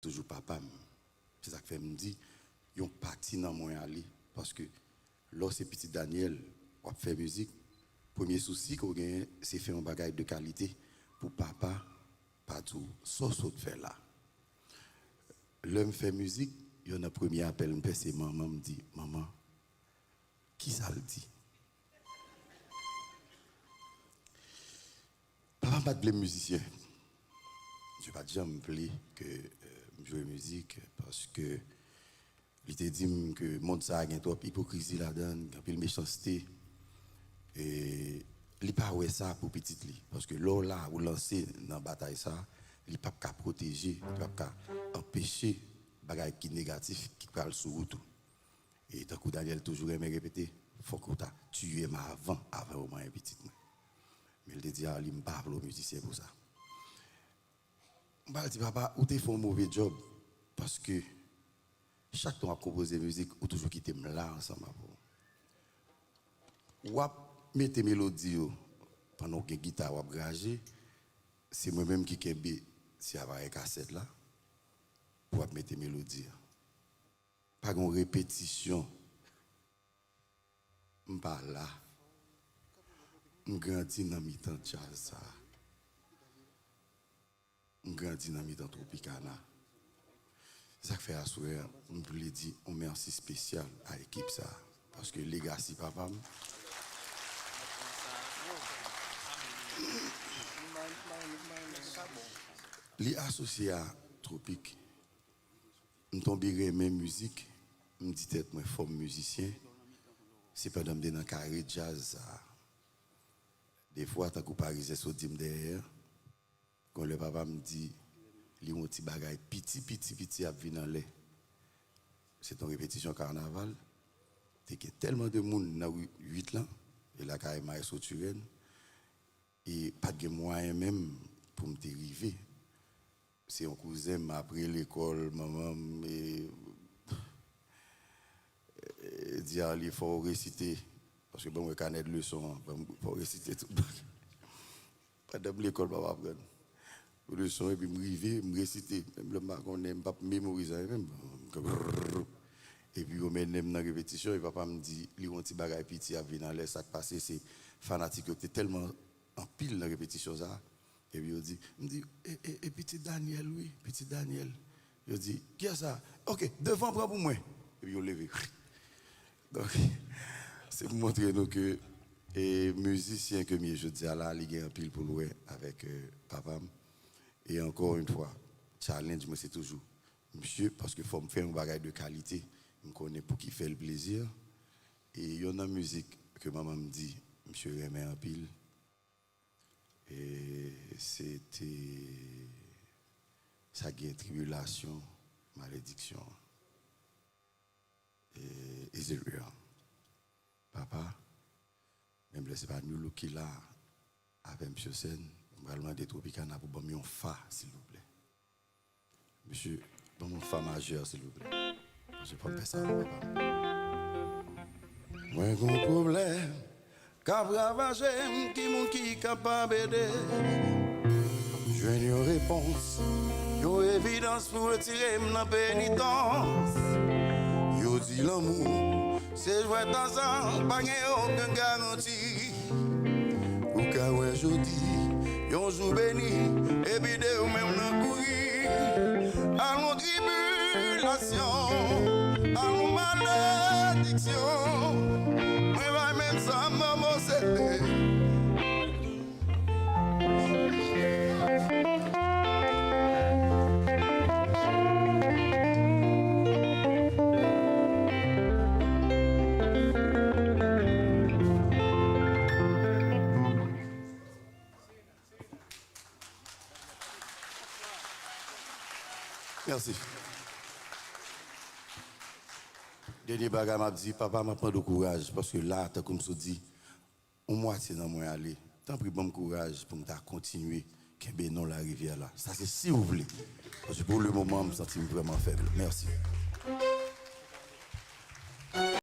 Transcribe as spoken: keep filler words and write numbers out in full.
toujou papa m. Se sa k fè m di, yon pati nan mwen ale. Paske lè w se pitit Daniel, w ap fè mizik, premye sousi ke w genyen, se fè yon bagay de kalite pou papa pa di w sa w sot fè la. Lè m fè mizik, yonn nan premye apèl m fè, se manman m, di, "Manman, kisa l di?" Papa m pa t vle m mizisyen. Misye pa t janm vle ke, euh, m jwe mizik, paske li te di m ke mond sa a gen twòp ipokrizi ladan l, gen anpil mechanste. E li pa wè sa pou pitit li. Paske lè w la, ou lanse nan batay sa a, li p ap ka pwoteje, li p ap ka anpeche bagay ki negatif ki pral sou wout ou. E tankou Daniel toujou renmen repete, fòk ou ta tiye m avan, avan yo manyen pitit mwen. Men l te di Arly, "M pa vle w mizisyen pou sa." M pral di, "Papa, ou te fè yon move djòb, paske chak tan w ap konpoze mizik, ou toujou kite m la ansanm avè w. W ap mete melodi yo, pandan w gen gita, w ap graje, se mwen menm ki kenbe ti aparèy kasèt la, pou w ap mete melodi a." Pa gen yon repetisyon. M pa la. M grandi nan mitan djaz sa a. M grandi nan mitan Tropicana. Se sa k fè aswè a, m vle di yon mèsi espesyal a ekip sa a. Paske legasi papa m, li asosye a Tropic. M tonbe renmen mizik, m di tèt mwen, "Fò m mizisyen." Se pandan m te nan kare djaz sa a. Defwa, tankou Parizyen sot di m dèyè a, gon lè papa m di, "Li yon ti bagay piti, piti, piti ap vin anlè." Se t yon repetisyon kanaval. Te gen tèlman de moun nan ri uit lan, e lakay Maestro Turenne, e pa t gen mwayen menm pou m te rive. Se yon kouzen m, apre lekòl, manman m, e, e, di Arly, "Fò w resite." Paske ban m wè kanè de leson an, ban m, "Fò w resite tout bagay." Pandan m lekòl, papa pran leson, epi m rive, m resite. Menm lè m pa konnen, m p ap memorize anyen menm. Epi yo mennen m nan repetisyon, e papa m di, "Li yon ti bagay piti ap vin anlè." Sa k pase, se fanatik yo ki te tèlman anpil nan repetisyon sa a. Epi yo di, m di, "E, e, e pitit Daniel, wi, pitit Daniel." Yo di, "Kiyès sa?" "Ok, devan, pran pou mwen." Epi yo leve. Donk, se pou montre nou ke, e, mizisyen ke m ye jodi a la, li gen anpil pou l wè avèk, e, papa m. E ankò yon fwa, challenge mwen se toujou misye, paske fò m fè yon bagay de kalite, m konnen pou ki fè l plezi. E yonn nan mizik ke manman m di misye renmen anpil, e se te sa gen tribilasyon, malediksyon. E, is it real? Papa, menm lè se pa New Look ki la avè m sou sèn, m pral mande Tropicana pou ban m yon fa, silvouplè. Mesye, ban m yon fa majè, silvouplè. Mesye, fò m fè sa pou papa m. Mwen gon pwoblèm k ap ravaje m, ki moun ki kapab ede? Jwenn yon repons, yon evidans pou retire m nan penitans. Yo di lanmou se jwèt aza, pa gen okenn garanti. Ou ka wè jodi, yon jou beni, epi demen w nan kouri. Alon tribilasyon, alon malediksyon, mwen pa menm sa m anonse. Mèsi. Dènye bagay m ap di, papa, m ap mande w kouraj, paske la, tankou m sot di, yon mwatye nan mwen ale. Tanpri, ban m kouraj pou m ta kontinye kenbe non Larivyè la. Sa se si w vle. Paske pou le moman, m santi m vrèman fèb. Mèsi.